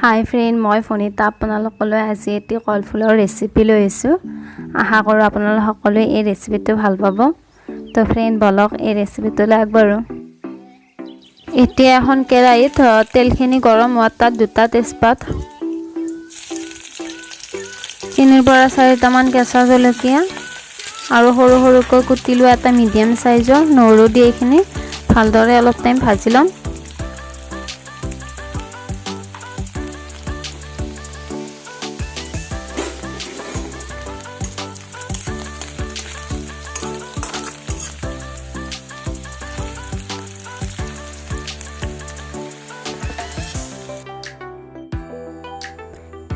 হাই friend, মই ফণিতা আপোনালোকলৈ আজি এটি কলফুলৰ ৰেচিপি লৈ আহিছোঁ। আশা কৰোঁ আপোনালোক সকলোৱে এই ৰেচিপিটো ভাল পাব। তো ফ্ৰেণ্ড, বলক এই ৰেচিপিটোলৈ আগবাঢ়োঁ। এতিয়া এখন কেৰাহীত তেলখিনি গৰম হোৱাত তাত দুটা তেজপাত, 3ৰ পৰা 4টামান কেঁচা জলকীয়া আৰু সৰু সৰুকৈ কুটি লোৱা এটা মিডিয়াম চাইজৰ নহৰু দি এইখিনি ভালদৰে অলপ টাইম ভাজি ল'ম।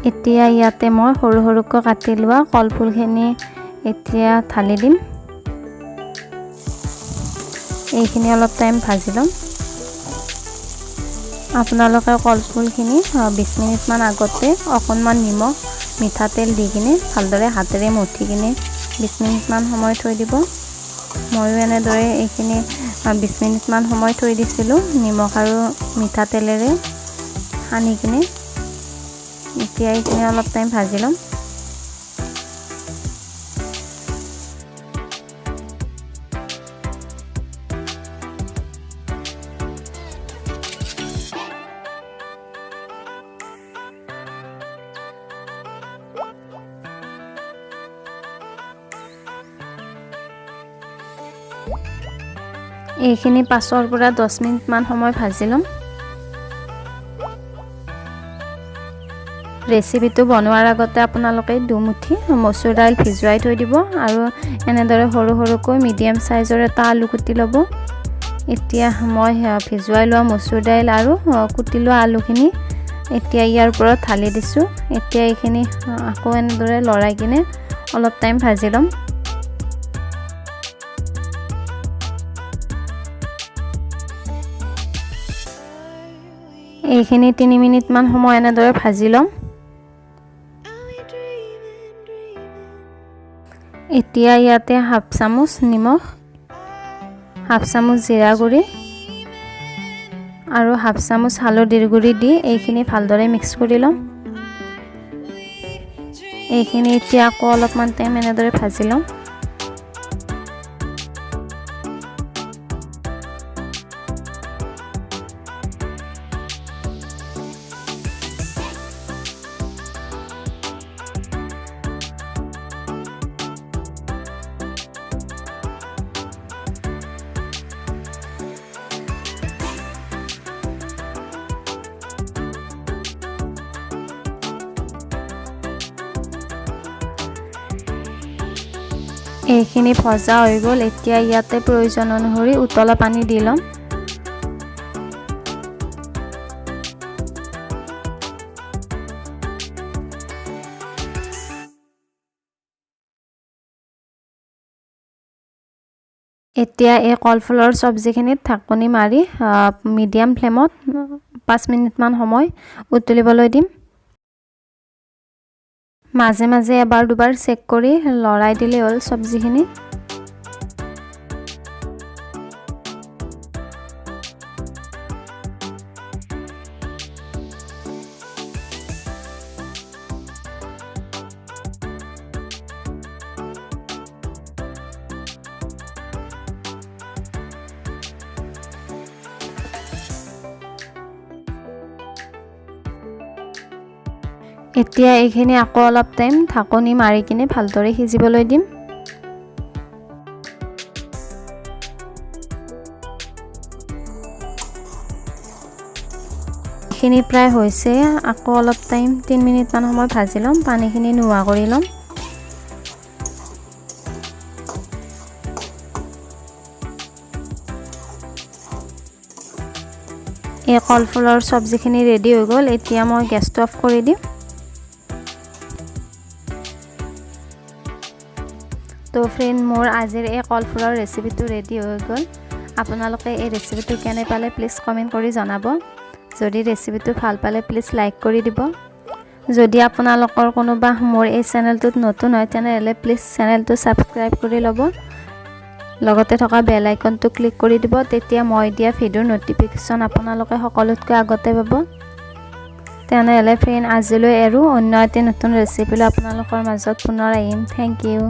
এতিয়া ইয়াতে মই সৰু সৰুকৈ কাটি লোৱা কলফুলখিনি এতিয়া ঢালি দিম। এইখিনি অলপ টাইম ভাজি ল'ম। আপোনালোকে কলফুলখিনি 20 মিনিটমান আগতে অকণমান নিমখ, মিঠাতেল দি কিনে ভালদৰে হাতেৰে মথি কিনে 20 মিনিটমান সময় থৈ দিব। ময়ো এনেদৰে এইখিনি 20 মিনিটমান সময় থৈ দিছিলোঁ নিমখ আৰু মিঠাতেলেৰে সানি কিনে। এতিয়া এইখিনি অলপ টাইম ভাজি ল'ম। এইখিনি 5ৰ পৰা 10 মিনিটমান সময় ভাজি ল'ম। ৰেচিপিটো বনোৱাৰ আগতে আপোনালোকে দুমুঠি মচুৰ দাইল ভিজুৱাই থৈ দিব আৰু এনেদৰে সৰু সৰুকৈ মিডিয়াম চাইজৰ এটা আলু কুটি ল'ব। এতিয়া মই ভিজুৱাই লোৱা মচুৰ দাইল আৰু কুটি লোৱা আলুখিনি এতিয়া ইয়াৰ ওপৰত ঢালি দিছোঁ। এতিয়া এইখিনি আকৌ এনেদৰে লৰাই কিনে অলপ টাইম ভাজি ল'ম। এইখিনি 3 মিনিটমান সময় এনেদৰে ভাজি ল'ম। এতিয়া ইয়াতে হাফ চামুচ নিমখ, হাফ চামুচ জিৰা গুড়ি আৰু হাফ চামুচ হালধিৰ গুড়ি দি এইখিনি ভালদৰে মিক্স কৰি ল'ম। এইখিনি এতিয়া আকৌ অলপমান টাইম এনেদৰে ভাজি ল'ম। এইখিনি ভজা হৈ গ'ল। এতিয়া ইয়াতে প্ৰয়োজন অনুসৰি উতলা পানী দি ল'ম। এতিয়া এই কলফুলৰ চব্জিখিনিত ঢাকনি মাৰি মিডিয়াম ফ্লেমত 5 মিনিটমান সময় উতলিবলৈ দিম। মাজে মাজে এবাৰ দুবাৰ চেক কৰি লৰাই দিলেই হ'ল চব্জিখিনি। এতিয়া এইখিনি আকৌ অলপ টাইম ঢাকনি মাৰি কিনে ভালদৰে সিজিবলৈ দিম। এইখিনি প্ৰায় হৈছে। আকৌ অলপ টাইম 3 মিনিটমান সময় ভাজি ল'ম, পানীখিনি নোহোৱা কৰি ল'ম। এই কলফুলৰ চব্জিখিনি ৰেডি হৈ গ'ল। এতিয়া মই গেছটো অফ কৰি দিম। তো ফ্ৰেণ্ড, মোৰ আজিৰ এই কলফুলৰ ৰেচিপিটো ৰেডি হৈ গ'ল। আপোনালোকে এই ৰেচিপিটো কেনে পালে প্লিজ কমেণ্ট কৰি জনাব। যদি ৰেচিপিটো ভাল পালে প্লিজ লাইক কৰি দিব। যদি আপোনালোকৰ কোনোবা মোৰ এই চেনেলটোত নতুন হয়, তেনেহ'লে প্লিজ চেনেলটো ছাবস্ক্ৰাইব কৰি ল'ব, লগতে থকা বেল আইকনটো ক্লিক কৰি দিব। তেতিয়া মই দিয়া ভিডিঅ'ৰ ন'টিফিকেশ্যন আপোনালোকে সকলোতকৈ আগতে পাব। তেনেহ'লে ফ্ৰেণ্ড, আজিলৈ এৰোঁ। অন্য এটি নতুন ৰেচিপি লৈ আপোনালোকৰ মাজত পুনৰ আহিম। Thank you.